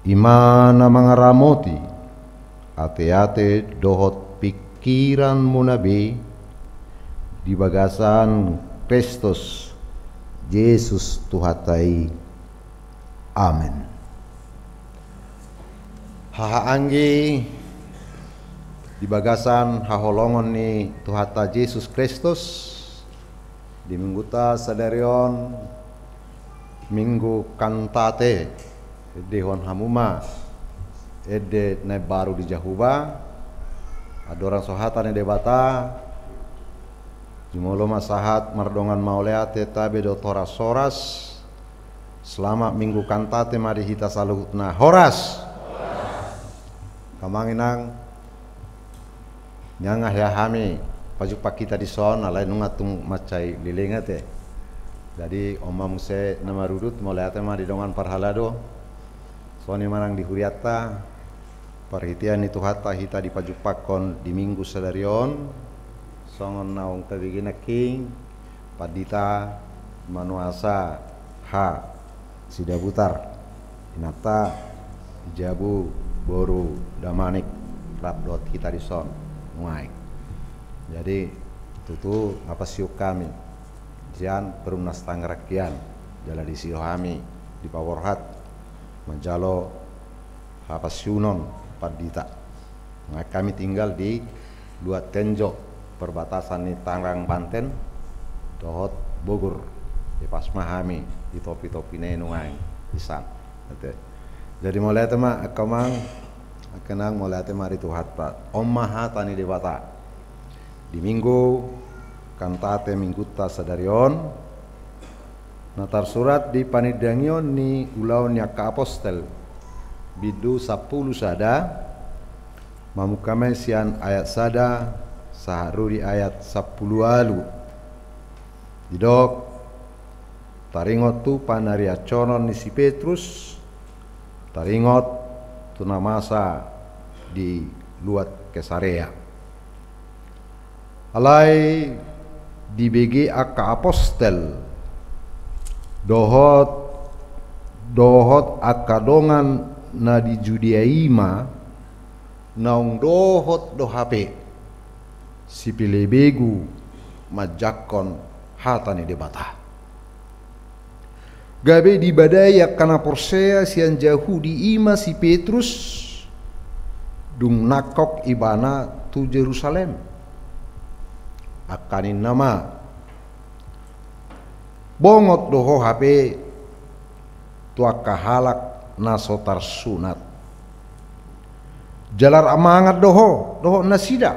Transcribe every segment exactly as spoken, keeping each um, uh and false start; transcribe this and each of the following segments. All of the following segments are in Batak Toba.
I ma na mangaramoti ateate dohot pingkiranmuna be di bagasan Kristus Jesus Tuhanta i. Amen. Hahaanggi, di bagasan haholongon ni Tuhanta Jesus Kristus, di minggunta sadari on, Minggu Kantate, endehon hamu ma ende na imbaru di jahowa. Andorang so hata ni Debata, jumolo ma sahat mardongan mauliate tabe dohot horas-horas. Selamat Minggu Kantate ma di hita saluhutna. Horas. Angka amang inang, nunga hea hami pajumpang hita dison, alai nunga tung mansai leleng ate. Jadi on ma muse na marudut, mauliate ma di dongan parhalado. Songon i ma nang di hurianta, parhitean ni Tuhanta hita dipajumpangkon di Minggu sadari on, songon naung tabege nangkin, Pandita Manuasa H Sidabutar, inanta, di jabu boru Damanik, rap dohot hita dison nuaeng. Jadi tutu nunga pasahat hami sian perumnas Tangerang hian, jala disi do hami dipaborhat manjalo hapansiunon pandita. Nuaeng hami tinggal di Luat Tenjo, perbatasan ni Tangerang Banten dohot Bogor. Di pas ma hami di topi-topi na i nuaeng, isan. Ate. Jadi mauliate ma angka amang, angka inang, mauliate ma di Tuhanta. On ma hata ni Debata di Minggu Kantate minggunta sadari on, na tarsurat di Panindangion ni Ulaon ni angka Apostel, bindu sampulu sada, mamungka ma i sian ayat sada sahat ro di ayat sampulu ualu. Didok, taringot tu panarianshonon ni si Petrus, taringot tu na masa di luat Kesarea. Alai dibege angka apostel dohot, dohot angka dongan na di Judea i ma, naung dohot do hape sipelebegu manjangkon hata ni Debata. Gabe dibadai angka na porsea sian Jahudi i ma si Petrus, dung nangkok ibana tu Jerusalem. Angka ninna ma, bongot do ho hape tu angka halak na so tarsunat. Jala rap mangan do ho dohot nasida.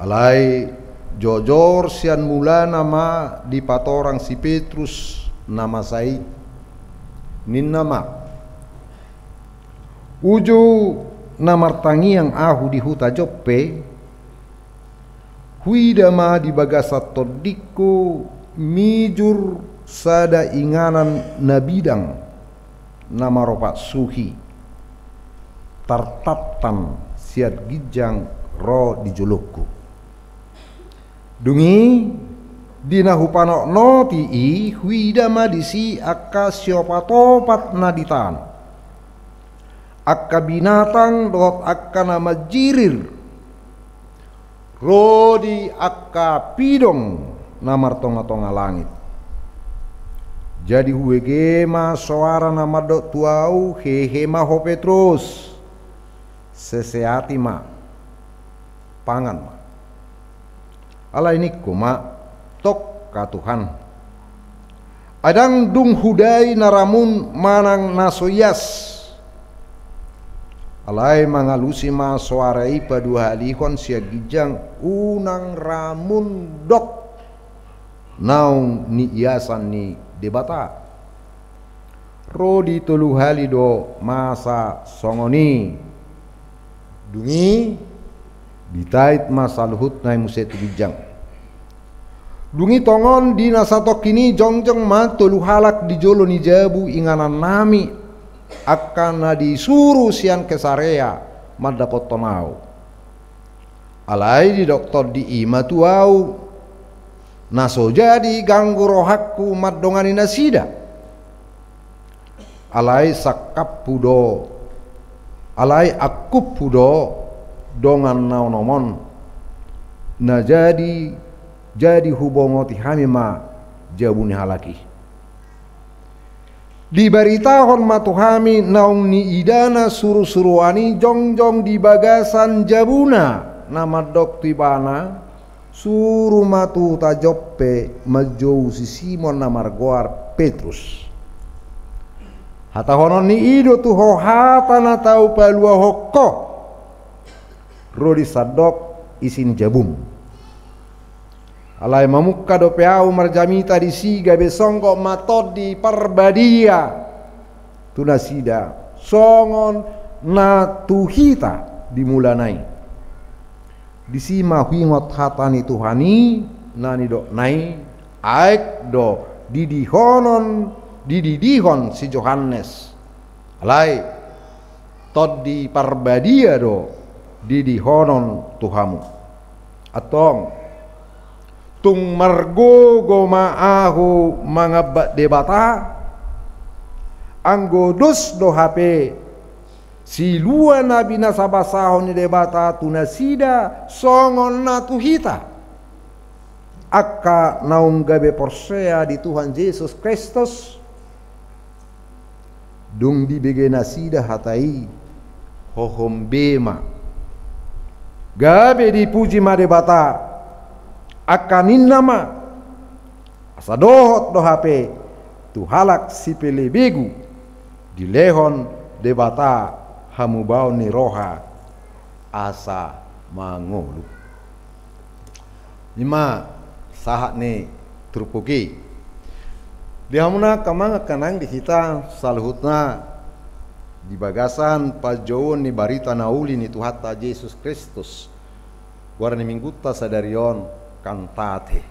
Alai jojor sian mulana ma dipatorang si Petrus na masa i. Ninna ma, uju na martangiang ahu di huta Joppe, huida ma di bagasan tondingku mijur sada inganan na bidang na maropat suhi, tartantan sian ginjang ro di jolongku. Dung i, di na hupanotnoti i, huida ma disi angka siopat-opat na ditaan, angka binatang dohot angka na manjirir, ro di angka pidong na martonga-tonga langit. Jadi hubege ma soara na mandok tu ahu, hehe ma ho Petrus, sesehati ma, pangan ma. Alai ningku ma, tongka Tuhan, ai ndang dung hudai na ramun manang na so ias. Alai mangalusi ma soara i paduahalihon sian ginjang, unang ramun dok naung niiasan ni Debata. Ro di tolu hali do masa songon i. Dung i ditait ma saluhutna i muse tu ginjang. Dung i tongon di na satongkin i jongjong ma tolu halak di jolo ni jabu inganannami, angka na disuru sian Kesarea mandapothon ahu. Alai didok Tondi i ma tu ahu, na so jadi ganggu rohangku mandongani nasida. Alai sangkaphu do, alai angkuphu do dongan na onom on, na jadi, jadi hubongoti hami ma jabu ni halak i. Dibaritahon ma tu hami naung niidana surusuruan i jongjong di bagasan jabuna, na mandok tu ibana: Suru ma tu huta Joppe manjou si Simon na margoar Petrus. Hatahononni i do tu ho hata na tau paluahon ho ro di sandok isi ni jabum. Alai mamungka dope ahu marjamita disi, gabe songgop ma Tondi Parbadia tu nasida, songon na tu hita di mulana i. Disi ma huingot hata ni Tuhan i na nidokna i: Aek do didihonon, dididihon si Johannes, alai Tondi Parbadia do didihonon tu hamu. Antong, tung margogo ma ahu mangambat Debata, anggo dos do hape silua na binasabasahon ni Debata tu nasida songon na tu hita, angka naung gabe porsea di Tuhan Jesus Kristus. Dung dibege nasida hata i, hohom be ma. Gabe dipuji ma Debata, angka ninna ma: Asa dohot do hape tu halak sipelebegu dilehon Debata hamubaon ni roha asa mangolu. I ma sahat ni turpuk i. Di hamuna angka amang, angka inang, di hita saluhutna di bagasan panjouon ni barita na uli ni Tuhanta Jesus Kristus, goar ni minggunta sadari on Kantate.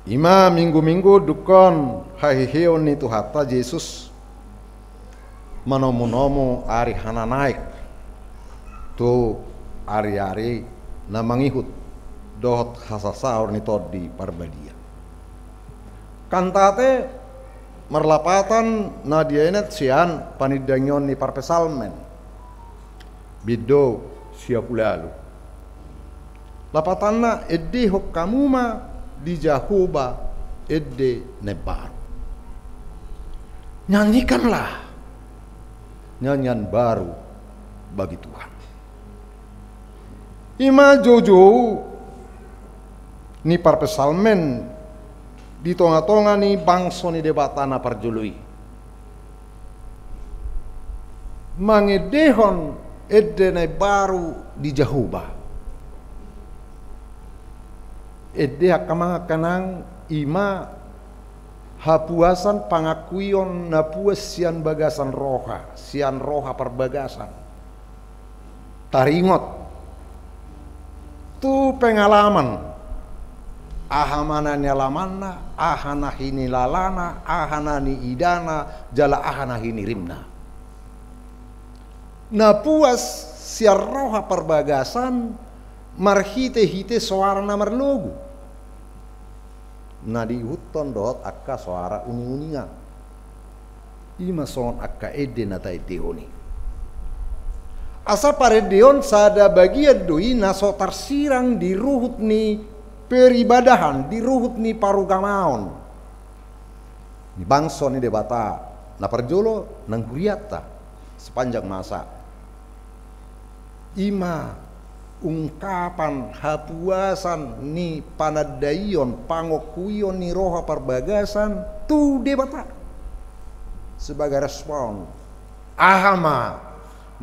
I ma minggu-minggu unduk on haheheon ni Tuhanta Jesus manomu-nomu ari hananaek tu ari-ari na mangihut dohot hasasaor ni Tondi Parbadia. Kantate marlapatan na dienet sian panindangion ni parpsalmen, bindu sia pulu ualu. Lapatanna: Endehon hamu ma di Jahowa ende na imbaru. Nyanyikanlah nyanyian baru bagi Tuhan. I ma joujou ni parpsalmen di tonga-tonga ni bangso ni Debata na parjolo i, mangendehon ende na imbaru di Jahowa. Ende, angka amang, angka inang, i ma hapuasan, pangakuion na puas sian bagasan roha, sian roha parbagasan. Taringot tu pengalaman, aha ma na nialamanna, aha na hinilalana, aha na niidana, jala aha na hinirimna. Na puas sian roha parbagasan marhite-hite soara na marlogu na diihuthon dohot angka soara uning-uningan. I ma songon angka ende na taendehon i. Asa parende on sada bagian do i na so tarsirang di ruhut ni peribadahan, di ruhut ni parugamaon ni bangso ni Debata na parjolo nang hurianta sepanjang masa. I ma ungkapan hapuasan ni panandaion, pangakuion ni roha parbagasan tu Debata sebagai respon aha ma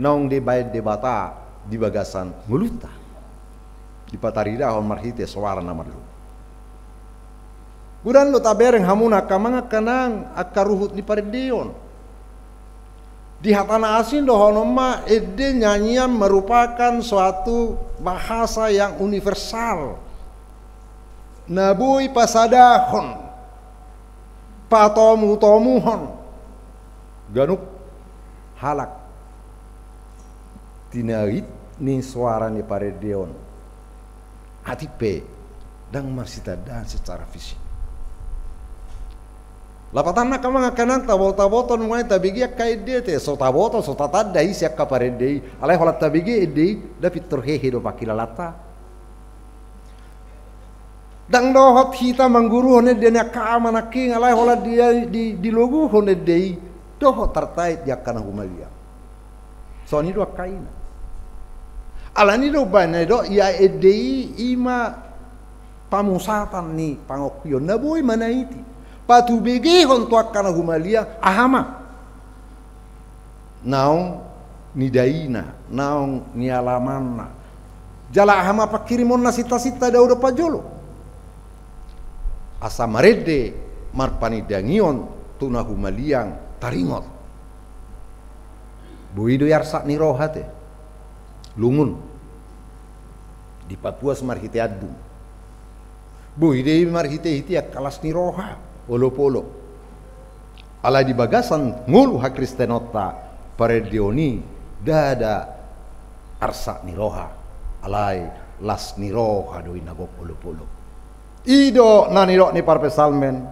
naung dibaen Debata di bagasan ngolunta, dipataridahon marhite soara na marlogu. Godang do tabereng hamuna, angka amang, angka inang, angka ruhut ni parendeon. Di hata na asing dohonon ma ende, nyanyian merupakan suatu bahasa yang universal, na boi pasadahon, patomu-tomuhon ganup halak. Tinait ni soara ni parendeon, atik pe ndang marsitandaan secara fisik. Lapatanna angka amang angka inang, tabotaboton nuaeng tabege angka ende, ate, so taboto, so tatanda ise angka parende i. Alai holan tabege ende i, nda pintor hehe do pangkilalanta. Ndang dohot hita mangguruhon ende ni angka ama nangkin, alai holan di, di, diloguhon ende i dohot tartait di angka na humaliang. Songon i do angka ina. Alani do umbahen na didok ia ende i, i ma pamusatan ni pangongkion na boi manaiti, patubegehon tu angka na humaliang, aha ma naung nidaina, naung nialamanna, jala aha ma pangkirimonna sinta-sinta dao dohot parjolo. Asa marende marpanindangion tu na humaliang taringot. Boi do i arsak ni roha, ate, lungun, dipapuas marhite andung. Boi do i marhite-hite angka las ni roha, olop-olop. Alai di bagasan ngolu hakristenonta, parendeon i ndada arsak ni roha, alai las ni roha do i na gok olop-olop. I do na nidok ni parpsalmen: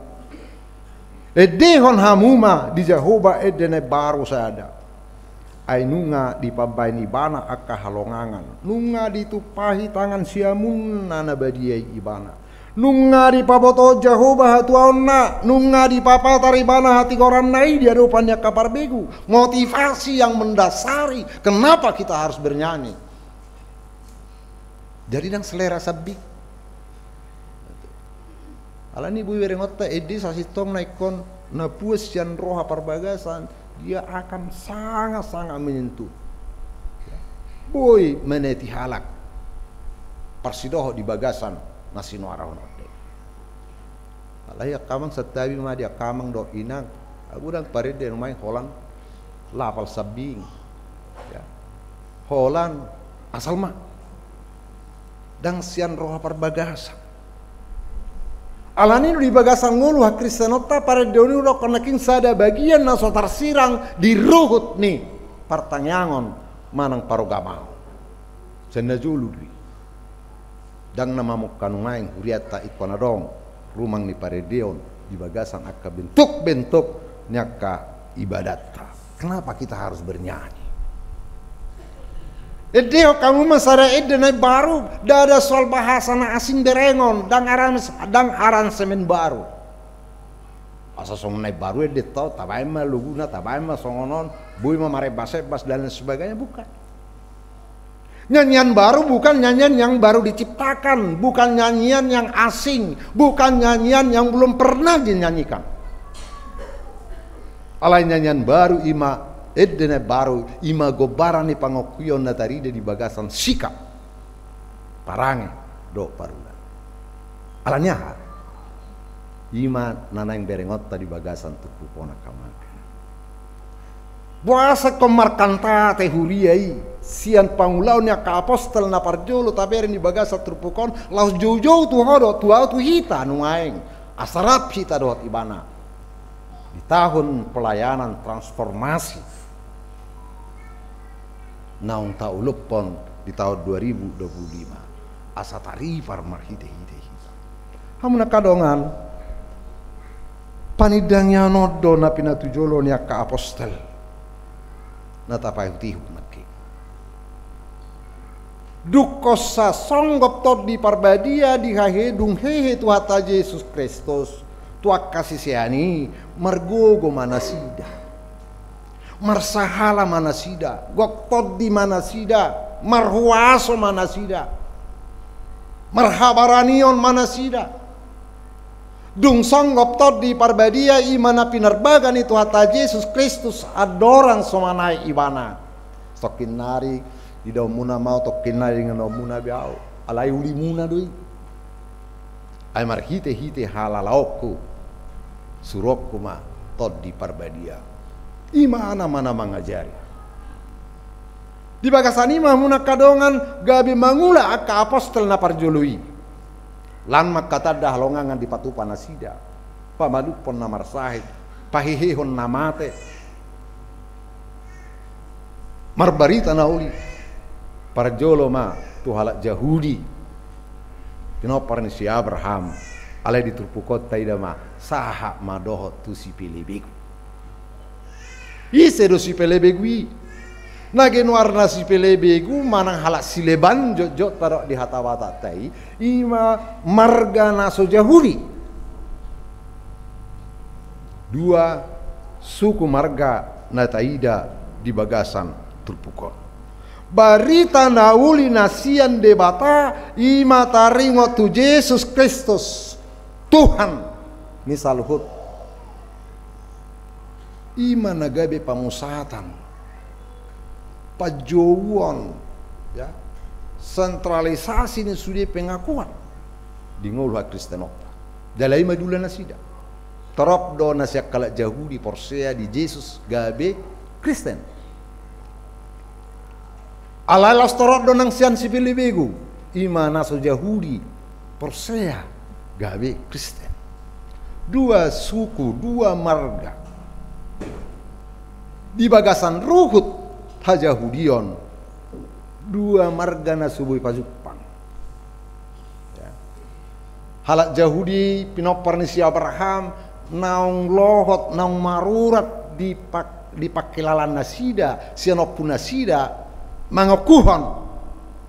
Endehon hamu ma di Jahowa ende na imbaru sada. Ai nunga dipambahen Ibana angka halongangan, nunga ditumpahi tangan siamunna na badia i Ibana. Nunga dipabotohon Jahowa hatuaonna, nunga dipapatar Ibana hatigoranna i di adopan ni angka parbegu. Motivasi yang mendasari kenapa kita harus bernyanyi. Jadi ndang selera sambing. Alani boi berengonta ende sasintongna ingkon na puas sian roha parbagasan, dia akan sangat-sangat menyentuh. Boi manaiti halak parsidohot di bagasan na sinuarahon ende. Alai angka amang, santabi ma di angka amang dohot inang, agu ndang parende nuaeng holan lapal sambing. Ya. Holan asal ma. Ndang sian roha parbagasan. Alani do di bagasan ngolu hakristenonta parendeon i hudokkon nangkin sada bagian na so tarsirang di ruhut ni partangiangon manang parugamaon. Sian na jolo do i. Ndang na mamungka nuaeng hurianta ingkon adong rumang ni parendeon di bagasan angka bentuk-bentuk ni angka ibadatta. Kenapa kita harus bernyanyi? Endehon hamu ma sada ende na imbaru, ndada soal bahasa na asing berengon, ndang aran-, ndang aransemen baru. Asa songon na imbaru ende, tau, tabaen ma loguna, tabaen ma songon on, boi ma marebbas-ebbas dan lain sebagainya, bukan. Nyanyian baru bukan nyanyian yang baru diciptakan, bukan nyanyian yang asing, bukan nyanyian yang belum pernah dinyanyikan. Alai nyanyian baru i ma, ende na baru i ma gombaran ni pangongkion na tarida di bagasan sikap parange dohot parula. Alani aha? I ma na naeng berengonta di bagasan turpuk on, angka amang. Boasa ingkon markantate huria i sian pangulaon ni angka apostel na parjolo tabereng di bagasan turpuk on, laos joujou tu ho do, tu ahu, tu hita nuaeng, asa rap hita dohot Ibana di tahun pelayanan transformasi naung taolophon di tahun dua ribu dua puluh lima, asa taripar marhite-hite hita. Hamu na angka dongan, panindangion on do na pinatujolo ni angka apostel na tapaihut-ihut nangkin. Dung hosa songgop Tondi Parbadia di hahe-, dung hehe Tuhanta Jesus Kristus tu angka sisean i, margogo ma nasida. Marsahala ma nasida, gok tondi ma nasida, marhuaso ma nasida, marhabaranion ma nasida. Dung songgop Tondi Parbadia i ma na pinarbaga ni Tuhanta Jesus Kristus andorang so manaek Ibana. Tongkin nari idaonmuna ma ahu, tongkin nari inganonmuna be ahu. Alai ulimuna do i. Ai marhite-hite halalaonku, suruonku ma Tondi Parbadia. I ma na ma na mangajari. Di bagasan i ma hamu na angka dongan gabe mangula angka apostel na parjolo i. Lan mangkatanda halongangan dipatupa nasida, pamalumhon na marsahit, pahehehon na mate, marbarita na uli. Parjolo ma tu halak Jahudi, pinompar ni si Abraham, Alai di turpuk on taida ma, sahat ma dohot tu sipelebegu. Ise do sipelebegu i? Na genuarna sipelebegu manang halak sileban, jotjot tadok di hata Batakta i, i ma marga na so Jahudi. Dua suku marga na taida di bagasan turpuk on. Barita na uli na sian Debata, i ma taringot tu Jesus Kristus, Tuhan ni saluhut. I ma na gabe pamusatan, panjouon, ya, sentralisasi ni sude pengakuan di ngolu hakristenonta. Jala i ma diula nasida. Torop do na sian halak Jahudi porsea di Jesus gabe Kristen. Alai laos torop do nang sian sipelebegu, i ma na so Jahudi porsea gabe Kristen. Dua suku, dua marga. Di bagasan ruhut hajahudion, dua marga na so boi pajumpang. Ya. Halak Jahudi pinompar ni si Abraham, naung lohot, naung marurat di pak-, di pangkilalaan nasida, sian ompu nasida, mangokuhon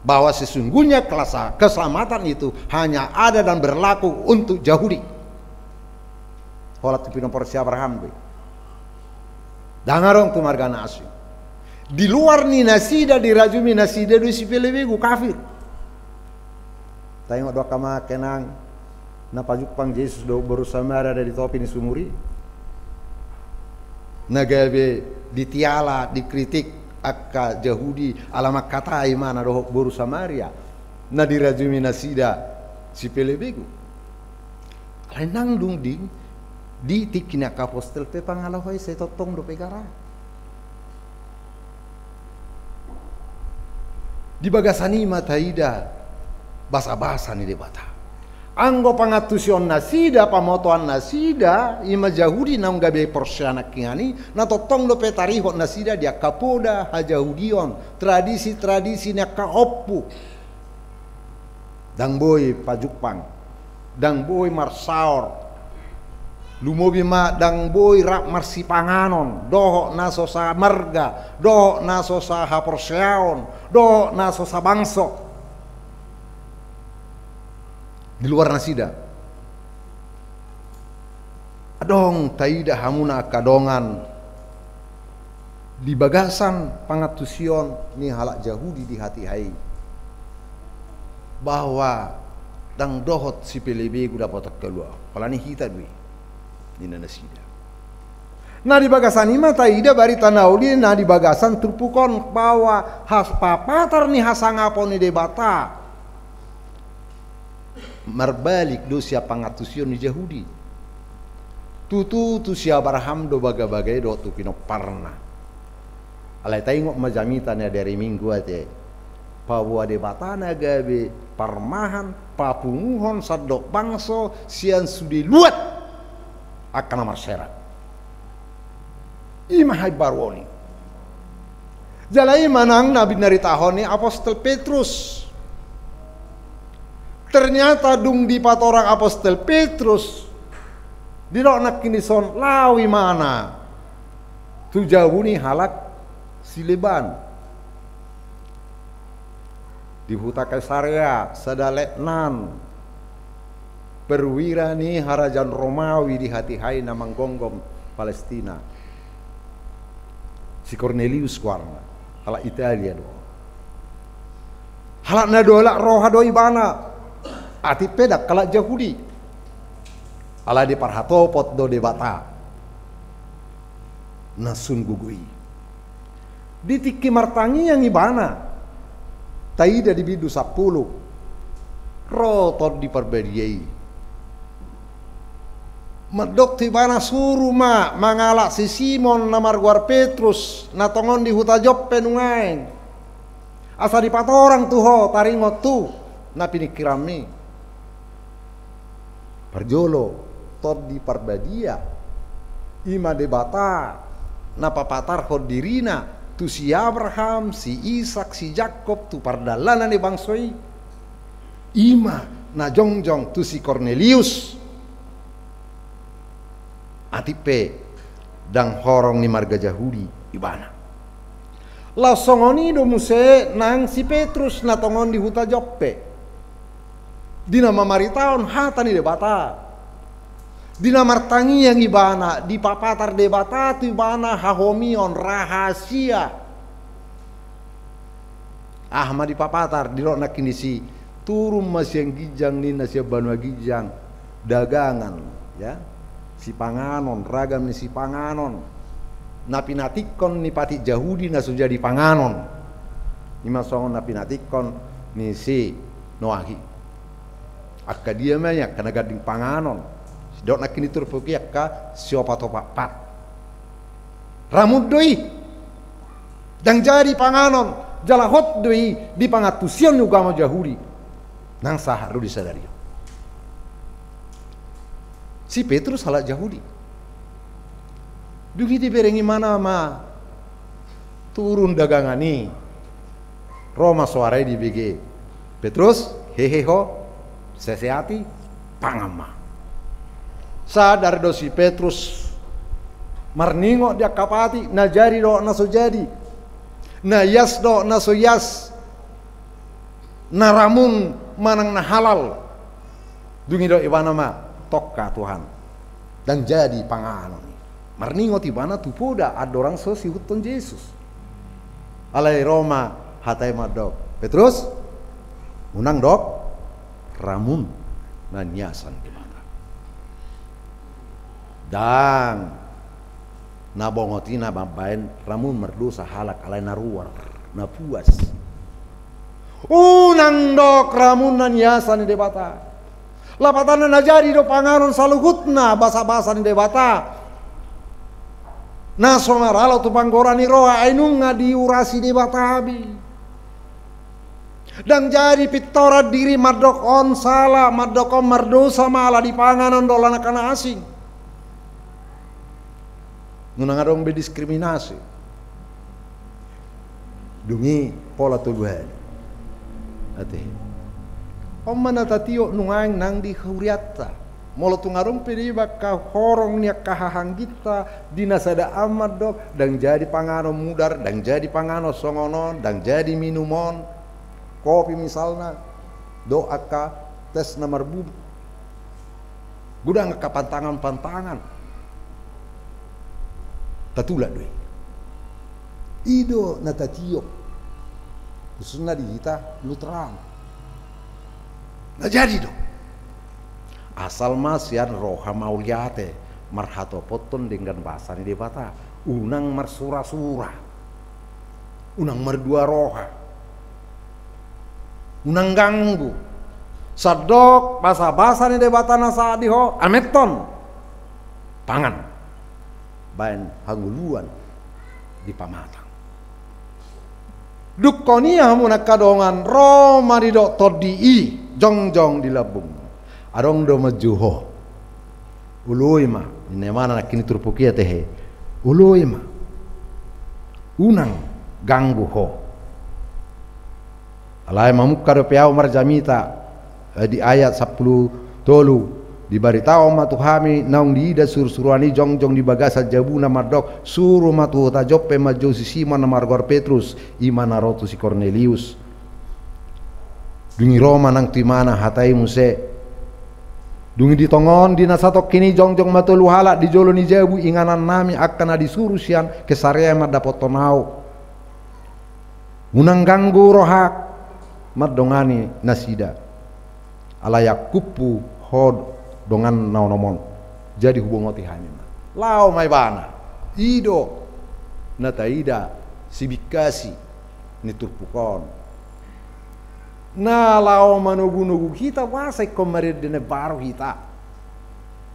bahwa sesungguhnya kelasa-, keselamatan itu hanya ada dan berlaku untuk Jahudi. Holan tu pinompar si Abraham do i. Ndang adong tu marga na asing. Di luar ni nasida, dirajumi nasida do i sipelebegu, kafir. Taingot do angka amang inang na pajumpang Jesus dohot boru Samaria di topi ni sumur i, na gabe ditiala, dikritik angka Jahudi ala mangkatai ma na dohot boru Samaria, na dirajumi nasida sipelebegu. Alai nang dung di, di tingki ni angka apostel pe pangalaho i sai tongtong dope gara. Di bagasan i ma taida basabasa ni Debata. Anggo pangantusion nasida, pamotoan nasida, i ma Jahudi naung gabe porsea nangkiningan i, na tongtong dope tarihot nasida di angka poda hajahudion, tradisi-tradisi ni angka ompu. Ndang boi pajumpang, ndang boi marsaor. Lumobi ma ndang boi rap marsipanganon dohot na so samarga, dohot na so sahaporseaon, dohot na so sabangso. Di luar nasida. Adong taida hamuna angka dongan di bagasan pangantusion ni halak Jahudi di hatiha i, bahwa ndang dohot sipelebegu dapotan haluaon, holan i hita do i, ninna nasida. Na di bagasan i ma taida barita na uli na di bagasan turpuk on, bahwa has-, papatar ni hasangapon ni Debata marbalik do sian pangantusion ni Jahudi. Tutu tu si Abraham do bagabaga i dohot tu pinomparna. Alai taingot ma jamita na di ari Minggu ate, paboa Debata na gabe parmahan papunguhon sandok bangso sian sude luat angka na marsera. I ma haimbaruon i. Jala i ma nang na binaritahon ni apostel Petrus. Ternyata dung dipatorang apostel Petrus, didok nangkin dison, laho ibana tu jabu ni halak sileban. Di huta Kaisarea, sada letnan perwira ni harajaon Romawi di hatiha i na manggonggom Palestina. Si Kornelius goarna, halak Italia do. Halak na dolok roha do ibana, atik pe ndang halak Jahudi. Alai diparhatopot do Debata na sun gogo i. Di tingki martangiang ibana, taida di bindu sampulu, ro Tondi Parbadia i. Mandok tu ibana, suru ma mangalap si Simon na margoar Petrus, na tongon di huta Joppe nuaeng, asa dipatorang tu ho taringot tu na piningkiranmi. Parjolo, Tondi Parbadia, i ma Debata na papatarhon dirina tu si Abraham, si Isak, si Jakob, tu pardalanan ni bangso i. I ma na jongjong tu si Kornelius, Atik pe ndang horong ni marga Jahudi ibana. Laos songon i do muse nang si Petrus na tongon di huta Joppe. Di na mamaritahon hata ni Debata. Di na martangiang ibana, dipapatar Debata tu ibana hahomion rahasia. Aha ma dipapatar, didok nangkin disi, turun ma sian ginjang ninna, sian banua ginjang, dagangan, ya, sipanganon, ragam ni sipanganon. Na pinatikkon ni patik Jahudi na so jadi panganon. I ma songon na pinatikkon ni si Noah i. Angka dia ma i angka na ganding panganon. Didok nangkin di turpuk i angka siopat-opat pat. Ramun do i. Ndang jadi panganon, jala hot do i di pangantusion ni ugama Jahudi. Nang sahat do di sadari on. Si Petrus halak Jahudi. Dung i dibereng ibana ma turun dagangan i. Ro ma soara i dibege. Petrus, hehe ho, seseati, pangan ma. Sadar do si Petrus marningot di angka patik, na jadi dohot na so jadi. Na ias dohot na so ias. Na ramun manang na halal. Dung i didok ibana ma, tongka Tuhan. Ndang jadi panganon i. Marningot ibana tu poda andorang so siihuthon Jesus. Alai ro ma hata i mandok, Petrus, unang dok ramun na niasan Debata. Ndang na bongot i na mambaen ramun mardosa halak, alai na ruar, na puas. Unang dok ramun na niasan ni Debata. Lapatanna na jadi do panganon saluhutna basabasa ni Debata. Na so maralo tu panggora ni roha, ai nunga diurasi Debata be. Ndang jadi pintoran diri mandok on sala, mandok on mardosa ma ala dipangan on do ala angka na asing. Unang adong be diskriminasi. Dung i pola tolu hali. Ate. On ma na tatiop nuaeng nang di hurianta. Molo tung adong pe dibaen angka horong ni angka hahangginta di na sada an mandok, ndang jadi panganon mudar, ndang jadi panganon songon on, ndang jadi minum on. Kopi misalna, dohot angka tes na marbubuk. Godang angka pantangan-pantangan. Tatulak do i. I do na tatiop. Khususna di hita Lutheran. Na jadi do. Asal ma sian roha mauliate marhatopothon denggan basa ni Debata. Unang marsura-sura. Unang mardua roha. Unang ganggu. Sandok basa-basa ni Debata na sahat di ho, amethon. Pangan. Baen hangoluan di pamatang. Dungkon i hamu angka dongan, ro ma didok tondi i, jongjong di lambung. Adong do manjou ho. Oloi ma, ninna ibana nangkin di turpuk i ate he. Oloi ma. Unang ganggu ho. Alai mamungka dope ahu marjamita, eh, di ayat sampulu tolu, dibaritaon ma tu hami naung diida surusuruan i jongjong di bagasan jabuna mandok, suru ma tu huta Joppe manjou si Simon na margoar Petrus, i ma na ro tu si Kornelius. Dung i ro ma nang tu ibana hata i muse. Dung i di tonga on di na satongkin i jongjong ma tolu halak di jolo ni jabu inganannami angka na disuru sian Kesarea mandapothon ahu. Unang ganggu roham mandongani nasida. Alai angkuphu ho dongan na onom on. Jadi hubongoti hami ma. Laho ma ibana. I do na taida sibingkasi ni turpuk on. Na laho manogunogu hita, boasa ingkon marende na baru hita?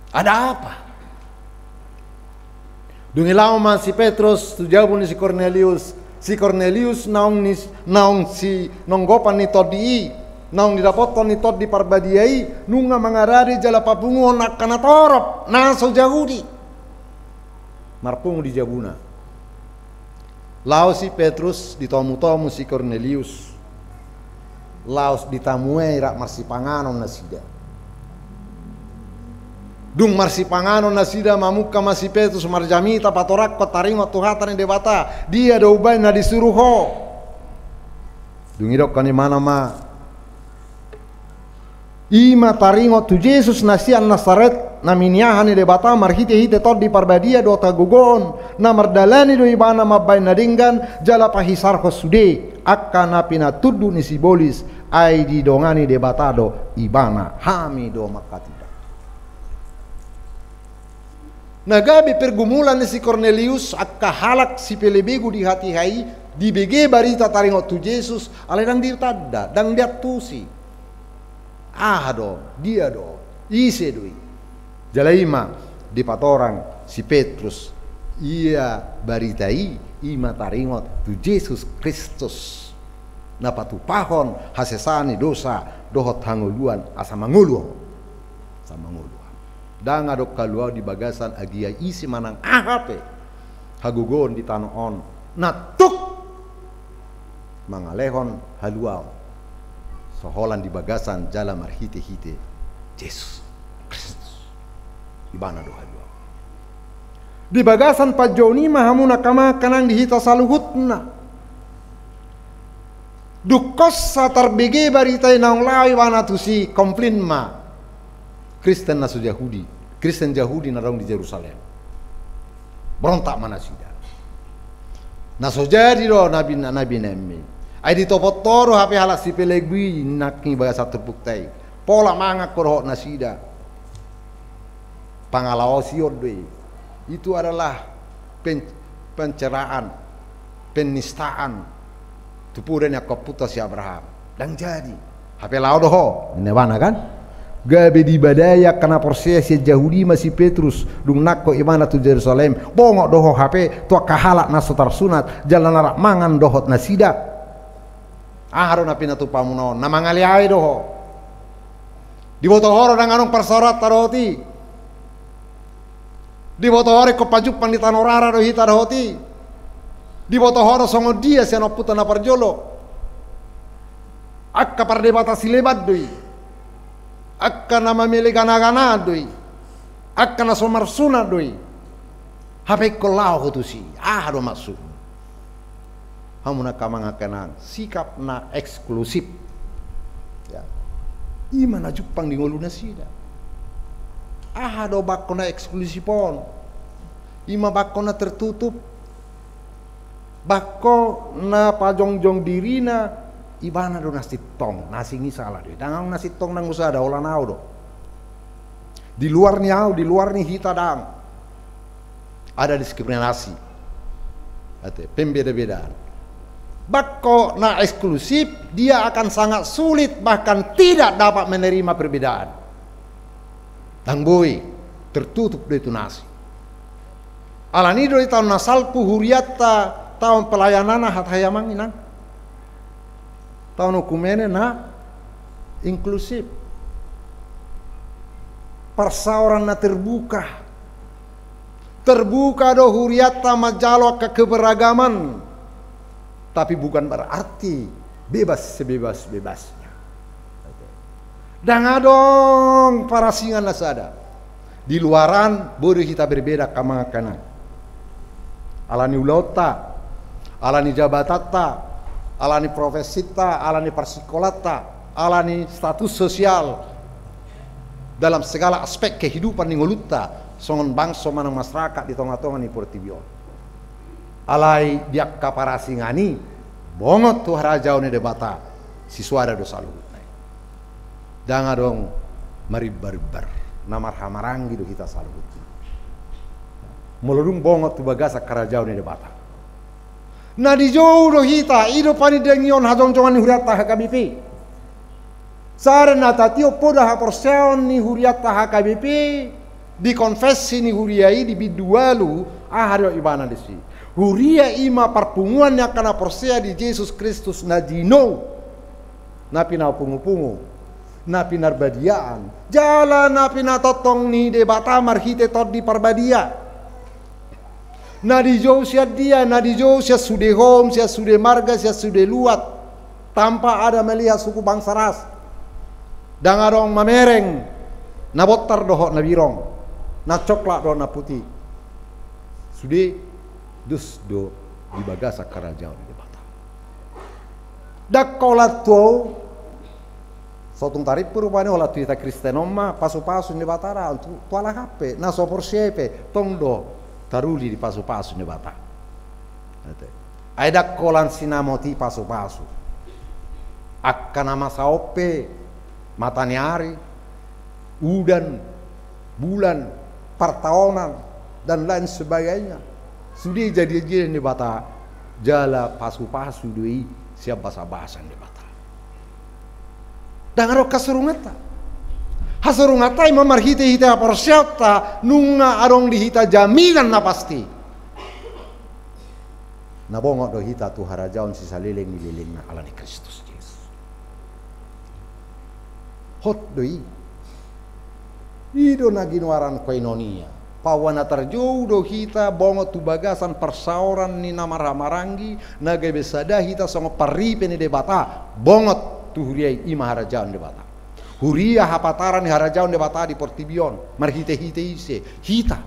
Ada apa? Dung i laho ma si Petrus tu jabu ni si Kornelius. Si Kornelius naung ni, naung sinonggopan ni tondi i, naung didapothon ni Tondi Parbadia i, nunga mangarade jala papunguhon angka na torop, na so Jahudi. Marpungu di jabuna. Laos si Petrus ditomutomu si Kornelius. Laos ditamuhon i rap marsipanganon nasida. Dung marsipanganon nasida, mamungka ma si Petrus marjamita, patorangkon taringot tu hata ni Debata, dia do umbahen na disuru ho. Dung idokkon ibana ma, i ma taringot tu Jesus na sian Nasaret, na miniahan ni Debata marhitehite Tondi Parbadia dohot hagogoon, na mardalani do ibana mambahen na denggan, jala pahisarhon sude, angka na pinatunduk ni sibolis, ai didongani Debata do ibana. Hami do manghatindang. Na gabe pergumulan ni si Kornelius, angka halak sipelebegu di hatiha i, dibege barita taringot tu Jesus, alai ndang ditanda, ndang diantusi. Aha do, dia do, ise do i? Jala i ma dipatorang si Petrus, ia barita i, i ma taringot tu Jesus Kristus, na patupahon hasesaan ni dosa dohot hangoluan, asa mangolu ho. Asa mangolu ho. Ndang adong haluaon di bagasan agia ise manang aha pe hagogoon di tano on na tuk mangalehon haluaon so holan di bagasan jala marhitehite Jesus Kristus. Ibana do haluaon. Di bagasan panjouon i ma hamu na amang inang di hita saluhutna. Dung hosa tarbege barita i naung laho ibana tusi, komplain ma Kristen na so Jahudi, Kristen Jahudi na adong di Jerusalem. Berontak ma nasida. Na so jadi do na bina, na binaen i. Ai ditopot ho do hape halak sipelebegu i, nangkin bagasan turpukta i. Pola mangan ho dohot nasida. Pangalaosion do i. Itu adalah pen-, pencerahan, penistaan tu poda ni angka ompunta si Abraham. Ndang jadi. Hape laho do ho, ninna ibana kan? Gabe dibadai angka na porsea sian Jahudi ma si Petrus, dung nangkok ibana tu Jerusalem. Bongot do ho hape tu angka halak na so tarsunat, jala na rap mangan dohot nasida. Aha do na pinatupamuna on, na mangaleale do ho. Diboto ho do ndang adong parsaoranta dohot i. Diboto ho do ingkon pajumpang di tano rara do hita dohot i. Diboto ho do songon dia sian ompunta na parjolo. Angka pardebata sileban do i. Angka na mamele ganaganaan do i. Angka na so marsunat do i. Hape ingkon laho ho tusi. Aha do maksudmu? Hamu na amang inang, sikap na eksklusif. Ya. I ma na jumpang di ngolu nasida. Aha do bangko na eksklusif on? I ma bangko na tertutup. Bangko na pajongjong dirina, ibana do na sintong, na asing i sala do i. Ndang adong na sintong nang sada, holan ahu do. Di luar ni ahu, di luar ni hita ndang. Ada diskriminasi. Ate, pembeda-bedaan. Bangko na eksklusif, dia akan sangat sulit, bahkan tidak dapat menerima perbedaan. Ndang boi, tertutup do i tu na asing. Alani do i taon na salpu hurianta, taon pelayananna hata i amang inang. Taon okumene na inklusif. Parsaoran na terbuka. Terbuka do hurianta manjalo angka keberagaman. Tapi bukan berarti bebas sebebas-bebasnya. Ndang adong parasingan na sada. Di luaran boi do hita berbeda, amang inang. Alani ulaonta, alani jabatanta, alani profesinta, alani parsikolanta, alani status sosial dalam segala aspek kehidupan ni ngolunta songon bangso manang masyarakat di tonga-tonga ni portibi on. Alai di angka parasingan i, bongot tu harajaon ni Debata, sisuada do saluhutna i. Ndang adong marimbar-imbar, na marhahamaranggi do hita saluhutna. Molo dung bongot tu bagasan harajaon ni Debata. Na dijou do hita, i do panindangion hajongjongan ni hurianta H K B P. Sada na tatiop poda haporseaon ni hurianta H K B P, di konfesi ni huria i di bindu ualu, aha do ibana disi. Huria i ma parpunguan ni angka na porsea di Jesus Kristus na jinou, na pinapungu-pungu, na pinarbadiaan, jala na pinatongtong ni Debata marhite Tondi Parbadia. Na dijou sian dia, na dijou sian sude houm, sian sude marga, sian sude luat. Tanpa ada melihat suku bangsa ras. Ndang adong mamereng na bontar dohot na birong. Na coklat do na putih. Sude dos do di bagasan harajaon ni Debata. Ndang holan tu ahu, so tung tarimpu rupani holan tu hita Kristen on ma pasupasu ni Debata, ndang, tu, tu halak an pe, na so porsea pe, tong do taruli di pasupasu ni Debata. Ai ndang holan sinamot i pasupasu. Angka na masa on pe, mataniari, udan, bulan, partaonan, dan lain sebagainya. Sude jadi, jadi ni Debata, jala pasupasu do i sian basabasa ni Debata. Ndang adong hasurunganta. Hasurunganta i ma marhitehite haporseaonta, nunga adong di hita jaminan na pasti. Na bongot do hita tu harajaon sisaleleng ni lelengna ala ni Kristus Jesus. Hot do i. I do na ginoaran koinonia. Paua na tarjou do hita bongot tu bagasan parsaoran ni na marhahamaranggi, na gabe sada hita songon parripe ni Debata, bongot tu huria i, i ma harajaon Debata. Huria hapataran ni harajaon Debata di portibi on, marhitehite ise? Hita.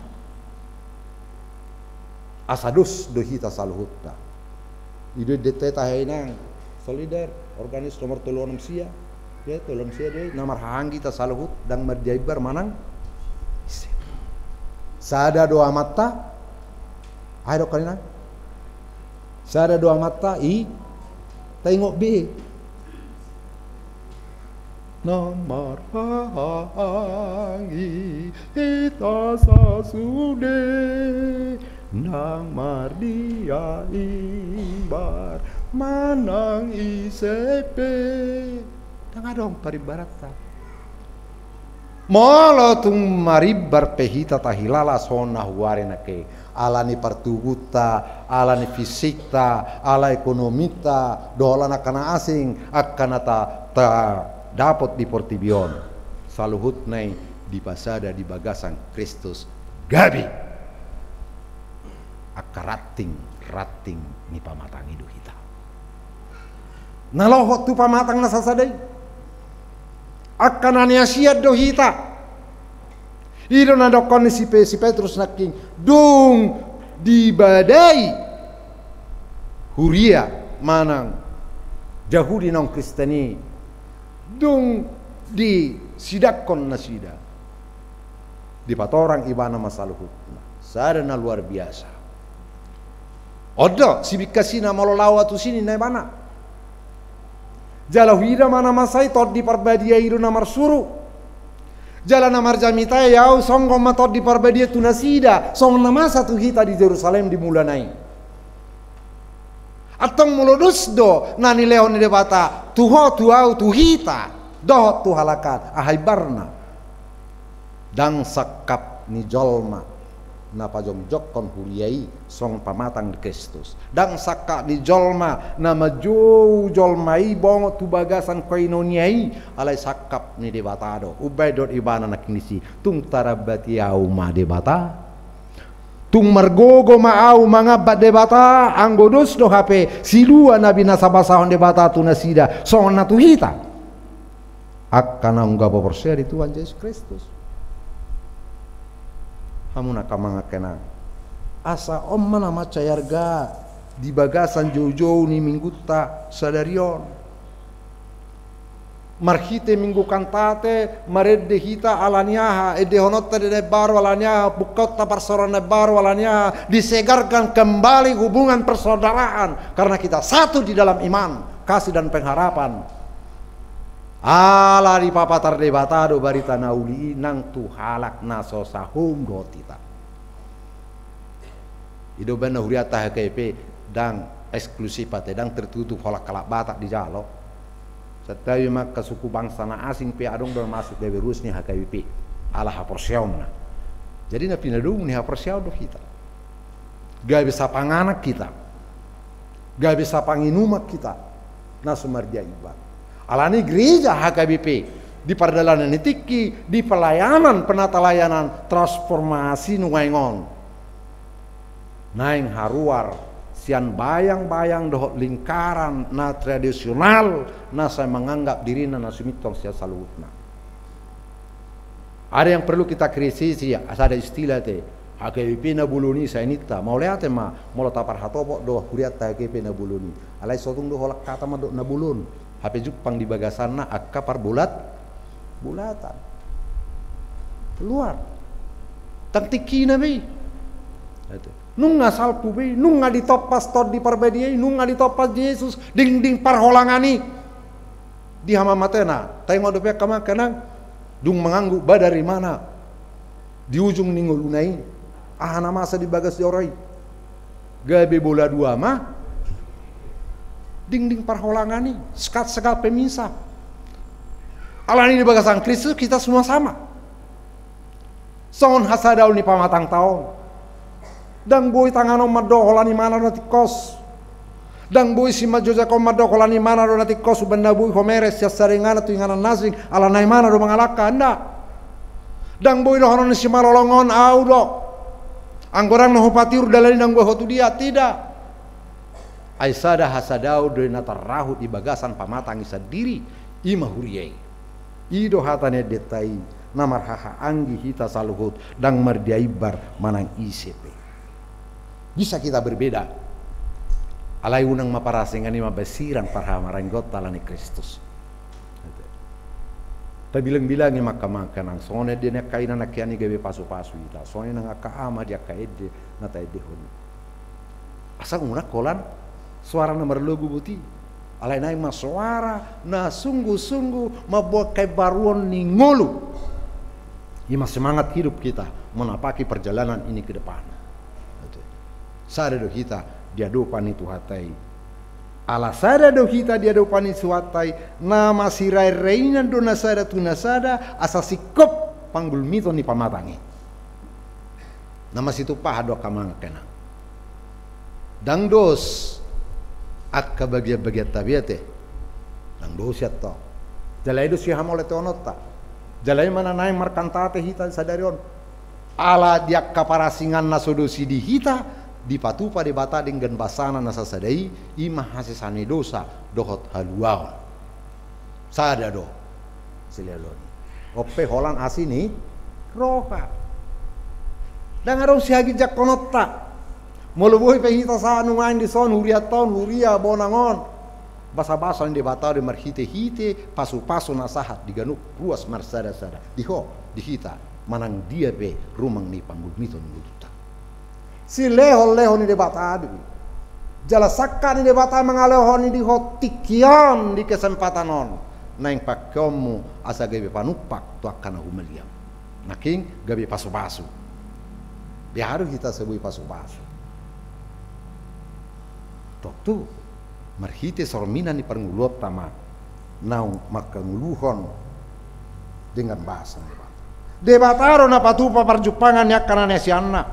Asa dos do hita saluhutna. I do endenta i tahe inang, Solider, organis nomor tolu onom sia. Ya, tolu onom sia do i, na marhahamaranggi hita saluhut, ndang mardia imbar manang ise. Sada do Amanta, ai do kan inang. Sada do Amanta, i, taingot be. Na marhahamaranggi hita sasude, ndang mardia imbar manang ise pe. Ndang adong parimbaranta. Molo tung marimbar pe hita tahilala songon na huari nangkin, ala ni partubuhta, ala ni fisikta, ala ekonominta, dohot ala angka na asing, angka na ta, tadapot di portibi on. Saluhutna i dipasada di bagasan Kristus gabe angka ranting-ranting ni pamatang i do hita. Na lohot tu pamatang na sasada i. Angka na niasian do hita. I do na dokkon ni si Pe-, si Petrus nangkin, dung dibadai huria manang Jahudi non Kristen i, dung disidangkon nasida, dipatorang ibana ma saluhutna. Sada na luar biasa. On do sibingkasina molo laho tusi, ninna ibana. Jala huida ma na masa i, Tondi Parbadia i do na marsuru. Jala na marjamita i ahu, songgot ma Tondi Parbadia tu nasida, songon na masa tu hita di Jerusalem di mulana i. Antong molo dos do na nilehon ni Debata tu ho, tu ahu, tu hita, dohot tu halak an, aha imbarna? Ndang sangkap ni jolma na pajongjongkon huria i songon pamatang ni Kristus. Ndang sangkap ni jolma na manjou jolma i bongot tu bagasan koinonia i, alai sangkap ni Debata do. Umbahen dohot ibana nangkin disi, tung tarambati ahu ma Debata? Tung margogo ma ahu mangambat Debata, anggo dos do hape silua na binasabasahon Debata tu nasida, songon na tu hita? Angka naung gabe porsea di Tuhan Jesus Kristus. Hamu na amang, angka inang, asa on ma na mansai arga di bagasan joujou ni minggunta sadari on. Marhite Minggu Kantate marende hita ala ni aha, endehononta di na imbaru ala ni aha, bungkaonta parsaoran na imbaru ala ni aha, disegarkan kembali hubungan persaudaraan karena kita satu di dalam iman, kasih dan pengharapan. Ala dipapatar Debata do barita na uli i nang tu halak na so sahom dohot hita. I do umbahen na hurianta H K B P ndang eksklusif ate, ndang tertutup holan halak Batak dijalo. Santabi ma angka suku bangsa na asing pe adong do na masuk gabe ruas ni H K B P ala haporseaonna. Jadi na pinadomu ni haporseaon do hita. Gabe sapanganan hita, gabe sapanginuman hita na so mardia imbar. Alani gereja H K B P di pardalanan ni tingki, di pelayanan, penata layanan transformasi nuaeng on, naeng haruar sian bayang-bayang dohot lingkaran na tradisional na sai manganggap dirina na sumintong sian saluhutna. Ada yang perlu kita kritisi, ya, asa ada istilah te, H K B P na bolon i, sai ninta. Mauliate ma, molo taparhatopot do hurianta H K B P na bolon i. Alai so tung do holan hata mandok na bolon. Hape jumpang di bagasanna angka parbolat, bolatan. Luar. Tang tingkina be i. Nunga salpu be i, nunga ditompas Tondi Parbadia i, nunga ditompas Jesus, dingding parholangan i. Di hamamatena, taingot dope angka amang inang, dung mangangguk ba dari mana, di ujung ni ngoluna i, aha na masa di bagas joro i, gabe bola dua ma, dingding parholangan i, sekat sekat pemisah. Alani di bagasan Kristus kita semua sama. Songon hasadaon ni pamatangta on. Ndang boi tangan on mandok holan imana do na tingkos. Ndang boi simanjojak on mandok holan imana do na tingkos, umbahen na boi ho meres sian sada inganan tu inganan na asing, ala na imana do mangalangka, nda. Ndang boi dohonon ni simalolong on, au do. Anggo ndang na hupatiur dalan i, ndang boi ho tu dia, tidak. Ai sada hasadaon do i na tarrahut di bagasan pamatang i sandiri, i ma huria i. I do hata ni endenta i, na marhahaanggi hita saluhut, ndang mardia imbar manang ise pe. Bisa kita berbeda. Alai unang ma parasingan i mambasirang parhamaranggonta ala ni Kristus. Tabilangbilangi ma angka amang inang, songon ende ni angka ina nangkin i gabe pasupasu hita, songon i nang angka ama di angka ende na taendehon i. Asa unang holan soara na marlogu boti. Alai naeng ma soara na sungguh-sungguh mamboan haimbaruon ni ngolu. I ma semangat hidup kita menapaki perjalanan ini ke depan. Sada do hita di adopan ni Tuhanta i. Ala sada do hita di adopan ni Tuhanta i, na masirairainan do na sada tu na sada, asa singkop panggulmiton ni pamatang i. Na masitumpahan do angka amang inang. Ndang dos angka bagianbagianta be ate. Ndang dos i antong. Jala i do sihamauliateononta. Jala i ma na naeng markantate hita sadari on. Ala di angka parasingan na so dosi di hita, dipatupa Debata denggan basana na sasada i, i ma hasesaan ni dosa dohot haluaon. Sada do silehonlehon i. On pe holan asi ni roha. Ndang adong sihaginjangkononta. Molo boi pe hita sahat nuaeng dison, hurianta on, huria bonang on, basabasa ni Debata do i marhitehite pasupasu na sahat di ganup ruas marsadasada, di ho, di hita, manang dia pe rumang ni panggulmiton ngolunta. Silehonlehon ni Debata do i. Jala sangkap ni Debata mangalehon i di ho tingki on, di kesempatan on, naeng pakeonmu asa gabe panumpak tu angka na humaliang. Nangkin gabe pasupasu. Beha do hita so boi pasupasu? Tontu marhite sorminan ni parngoluonta ma naung mangkangoluhon denggan basa ni Debata. Debata do na patupa parjumpangan ni angka na niasianna.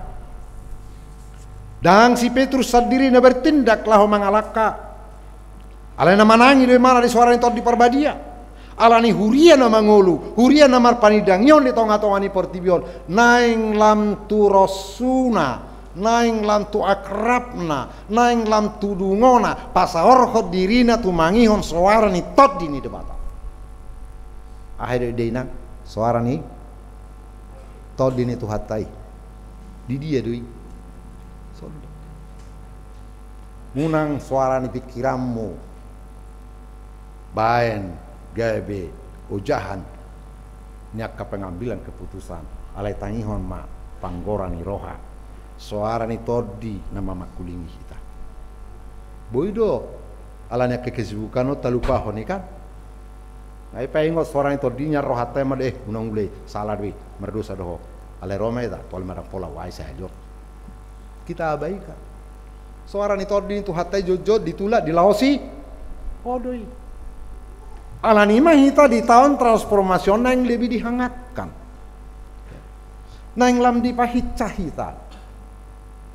Ndang si Petrus sandiri na bertindak laho mangalangka. Alai na manangi do imana di soara ni Tondi Parbadia. Ala ni huria na mangolu, huria na marpanindangihon di tongatonga ni portibi on, naeng lam tu rosuna, naeng lam tu akrabna, naeng lam tu dungona, pasaorhon dirina tumangihon soara ni Tondi ni Debata. Aha do i, inang, soara ni Tondi ni Tuhanta i? Di dia do i? Songon i. Unang soara ni pingkiranmu baen gabe ojahan ni angka pengambilan keputusan, alai tangihon ma panggora ni roha, soara ni Tondi na mamangkulingi hita. Boi do, ala ni angka kesibukan on talupahon i kan. Ai paingot soara ni Tondi nian rohanta i ma do, eh, unang ule, sala do i, mardosa do ho. Alai ro ma hita, tole ma ndang pola, uai sahali on. Kita abaikan. Soara ni Tondi ni Tuhanta i jotjot ditulak, dilaosi, ho do i. Ala ni i ma hita di taon transformasi on naeng lebih dihangatkan. Naeng lam dipahinsa hita.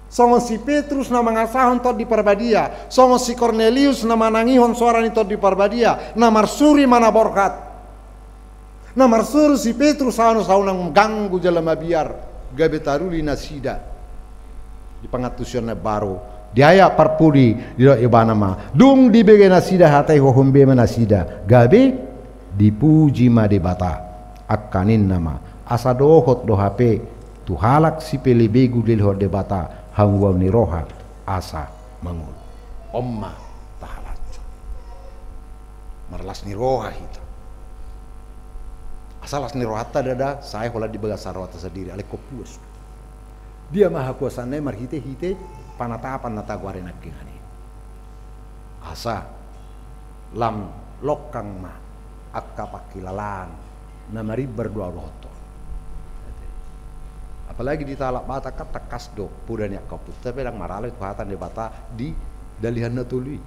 Songon si Petrus na mangasahon Tondi Parbadia, songon si Kornelius na manangihon soara ni Tondi Parbadia, na marsuru i ma na borhat. Na marsuru si Petrus, ahu na saunang ganggu jala mabiar, gabe taruli nasida di pangantusion na baru. Di ayat parpudi didok ibana ma, dung dibege nasida hata i, hohom be ma nasida, gabe dipuji ma Debata. Angka ninna ma, Asa dohot do hape tu halak sipelebegu dilehon Debata hangoluan ni roha asa mangolu. On ma tahalashon. Marlas ni roha hita. Asa las ni rohanta ndada sae holan di bagasan rohanta sandiri, alai ingkon puas. Dia ma hapuasanna i? Marhitehite panatapan na tagoari nangkiningan i. Asa lam longkang ma angka pangkilalaan na marimbar do au dohot on. Apalagi di hita halak Batak kan tangkas do poda ni angka ompunta pe ndang maralo i tu hata ni Debata di dalihan na tolu i.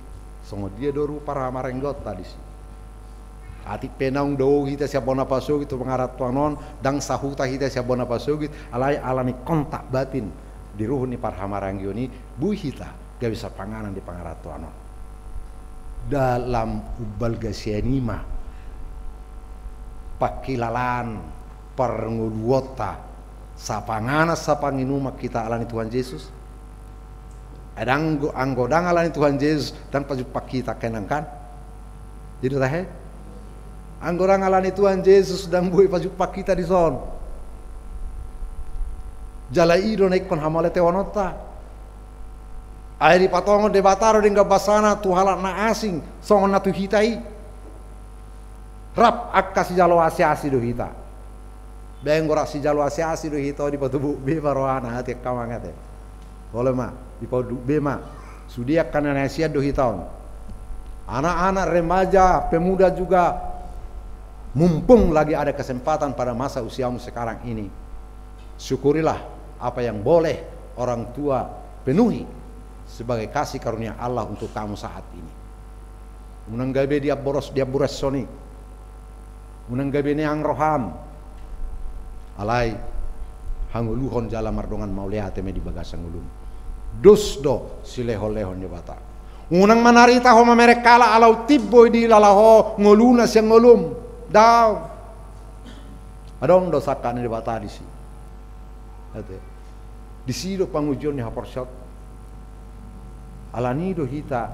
Songon dia do rupa parhamaranggeonta disi. Atik pe naung dao hita sian bona pasogit tu pangarantoan on, ndang sahuta hita sian bona pasogit, alai ala ni kontak batin di ruhut ni parhamaranggeon i, boi hita gabe sapanganan di pangarantoan on. Dalam umbalga sian i ma pangkilalaan parngoluonta, sapanganan sapanginuman hita ala ni Tuhan Jesus. Ai ndang go-, anggo ndang ala ni Tuhan Jesus, ndang pajumpang hita angka inang kan. Jadi tahe, anggo ndang ala ni Tuhan Jesus, ndang boi pajumpang hita dison. Jala i do na ingkon hamauliatehononta. Ai dipatongon Debata do denggan basana tu halak na asing songon na tu hita i. Rap angka sijalo asiasi do hita. Baen anggo rap sijalo asiasi do hita on, dipatobok be ma rohana, ate angka amang ate. Olo ma, dipaunduk be ma. Sude angka na naeng sian do hita on. Anak-anak, remaja, pemuda juga, mumpung lagi ada kesempatan pada masa usiamu sekarang ini, syukurilah apa yang boleh orang tua penuhi sebagai kasih karunia Allah untuk kamu saat ini. Unang gabe diamboros, diamburashon i. Unang gabe neang roham. Alai hangoluhon jala mardongan mauliate ma i di bagasan ngolum. Dos do silehonlehon ni Debata. Unang manarita ho mamereng halak ala untimbo i dilala ho ngoluna sian ngolum. Daong. Adong do sangkap ni Debata disi. Ate. Disi do pangujion ni haporseaonta. Alani do hita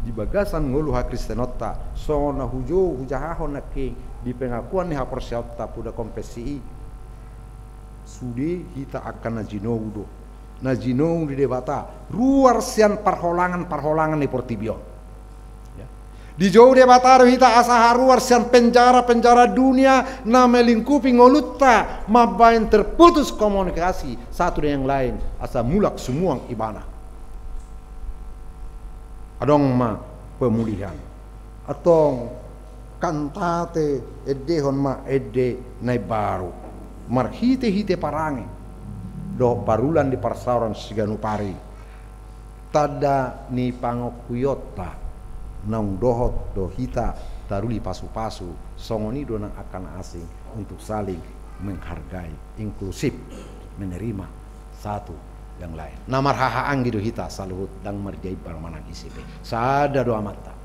di bagasan ngolu hakristenonta, songon na hujou hujahahon nangkin di pengakuan ni haporseaonta poda konfesi i, sude hita angka na jinou do, na jinou ni Debata, ruar sian parholangan-parholangan ni portibi on. Ya. Dijou Debata do hita asa haruar sian penjara-penjara dunia na melingkupi ngolunta, mambaen terputus komunikasi satu dengan yang lain, asa mulak sumuang ibana. Adong ma pemulihan. Antong, kantate endehon ma ende na imbaru. Marhite-hite parange dohot parulan ni parsaoran siganup ari. Tanda ni pangakuionta, naung dohot do hita taruli pasu-pasu, songon i do nang angka na asing, untuk saling menghargai, inklusif, menerima satu yang lain. Na marhahaanggi do hita saluhut, ndang marjaimbar manang ise pe. Sada do Amanta,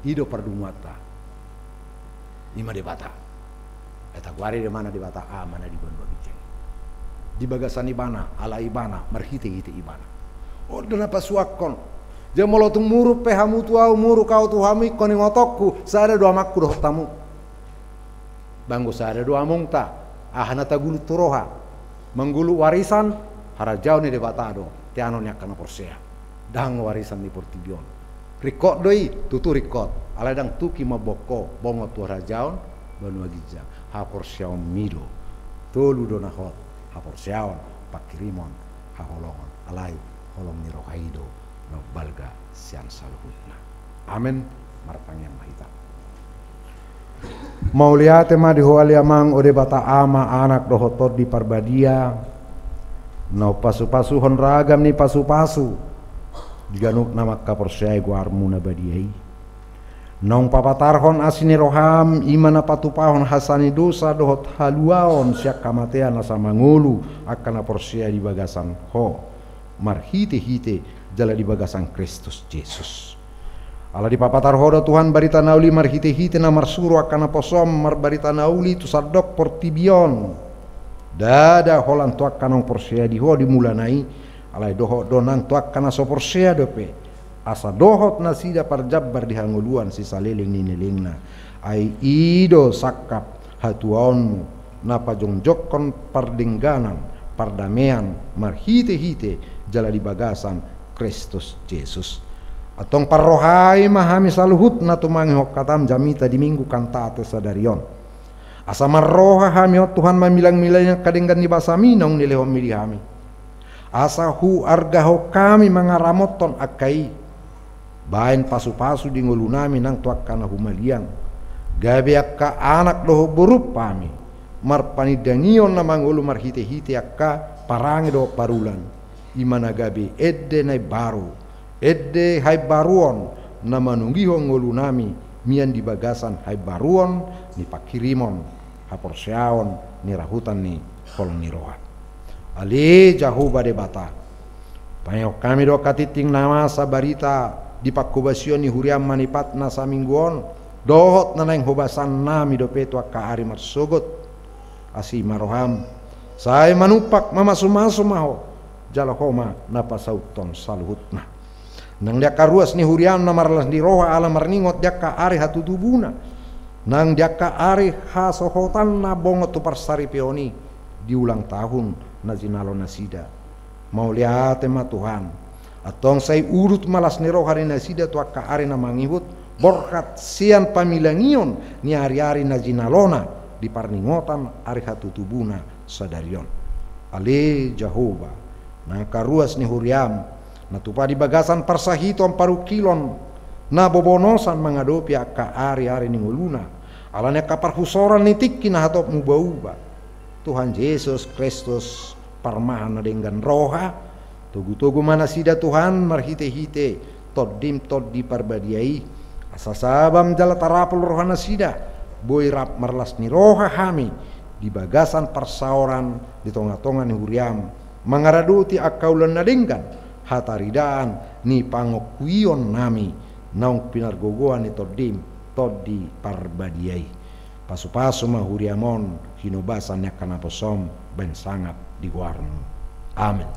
i do pardumuanta. I ma Debata. Ai tagoari do ibana Debata Ama na di banua ginjang. Di bagasan ibana, ala ibana, marhite-hite ibana. On do na pasuangkon. Jala molo tung muruk pe hamu tu ahu, muruk ahu tu hamu, ingkon ingotonku, sada do amangku dohot hamu. Ba anggo sada do amongta, aha na tagulut tu roha? Manggulut warisan, harajaon ni Debata do teanon ni angka na porsea. Ndang warisan ni portibi on. Ringkot do i, tutu ringkot. Alai ndang tuk i mamboan ho bongot tu harajaon banua ginjang. Haporseaonmi do. Tolu do na hot: haporseaon, pangkirimon, haholongon. Alai holong ni roha i do na umbalga sian saluhutna. Amen. Martangiang ma hita. Mauliate ma di Ho ale Amang, o Debata Ama, Anak dohot Tondi Parbadia, na umpasupasuhon ragam ni pasupasu di ganup na mangkaporseai goarmu na badia i. Naung papatarhon asi ni roham, i ma na patupahon hasanidosa dohot haluaon sian hamatean asa mangolu angka na porsea di bagasan Ho, marhitehite jala di bagasan Kristus Jesus. Ala dipapatar Ho do Tuhan barita na uli marhitehite na marsuru angka naposom marbarita na uli tu sandok portibi on. Ndada holan tu angka naung porsea di Ho di mulana i, alai dohot do nang tu angka na so porsea dope, asa dohot nasida parjambar di hangoluan sisaleleng ni lelengna. Ai i do sangkap hatuaonmu, na pajongjonghon pardengganan, pardamean, marhite-hite jala di bagasan Kristus Jesus. Antong parrohai ma hami saluhutna tumangihon hatam jamita di Minggu Kantate sadari on. Asa marroha hami on Tuhan mamilang-milangi angka denggan ni basaMi naung nilehonMi di hami. Asa huargahon hami mangaramothon angka i. Baen pasu-pasu di ngolunami nang tu angka na humaliang. Gabe angka anak dohot borum hami. Marpanindangion na mangolu marhite-hite angka parange dohot parulan. I ma na gabe ende na imbaru. Ende haimbaruon na manungihon ngolunami mian di bagasan haimbaruon ni panghirimon haporseaon ni rahutan ni holong ni roha. Ale Jahowa Debata, paingot hami do angka tingting na masa barita di panghobasion ni huriaM manipat na saminggu on, dohot na naeng hobasannami dope tu angka ari marsogot. Asi ma rohaM, sai manumpak mamasu-masu ma Ho, jala Ho ma na pasauthon saluhutna. Nang di angka ruas ni huriaM na marlas ni roha ala marningot di angka ari hatutubuna. Nang di angka ari hasohotanna bongot tu parsaripeon i di ulang tahun na jinalo nasida. Mauliate ma Tuhan. Antong sai udut ma las ni roha ni nasida tu angka ari na mangihut, borhat sian pamilangion ni ari-ari na jinalona di parningotan ari hatutubuna sadari on. Ale Jahowa, nang angka ruas ni huriaM, na tupa di bagasan parsahiton parungkilon, na bobonosan mangadopi angka ari-ari ni ngoluna, ala ni angka parhusoran ni tingki na hatop muba-uba. Tuhan Jesus Kristus, parmahan na denggan roha, togu-togu ma nasida Tuhan marhite-hite TondiM Tondi Parbadia i, asa sabam jala tarapul roha nasida, boi rap marlas ni roha hami di bagasan parsaoran di tonga-tonga ni huriaM, mangaradoti angka ulaon na denggan, hataridaan ni pangongkuionnami naung pinargogoan ni TondiM Tondi Parbadia i. Pasu-pasu ma huriaM on, hinobasan ni angka naposoM, baen sangap di goarMu. Amen.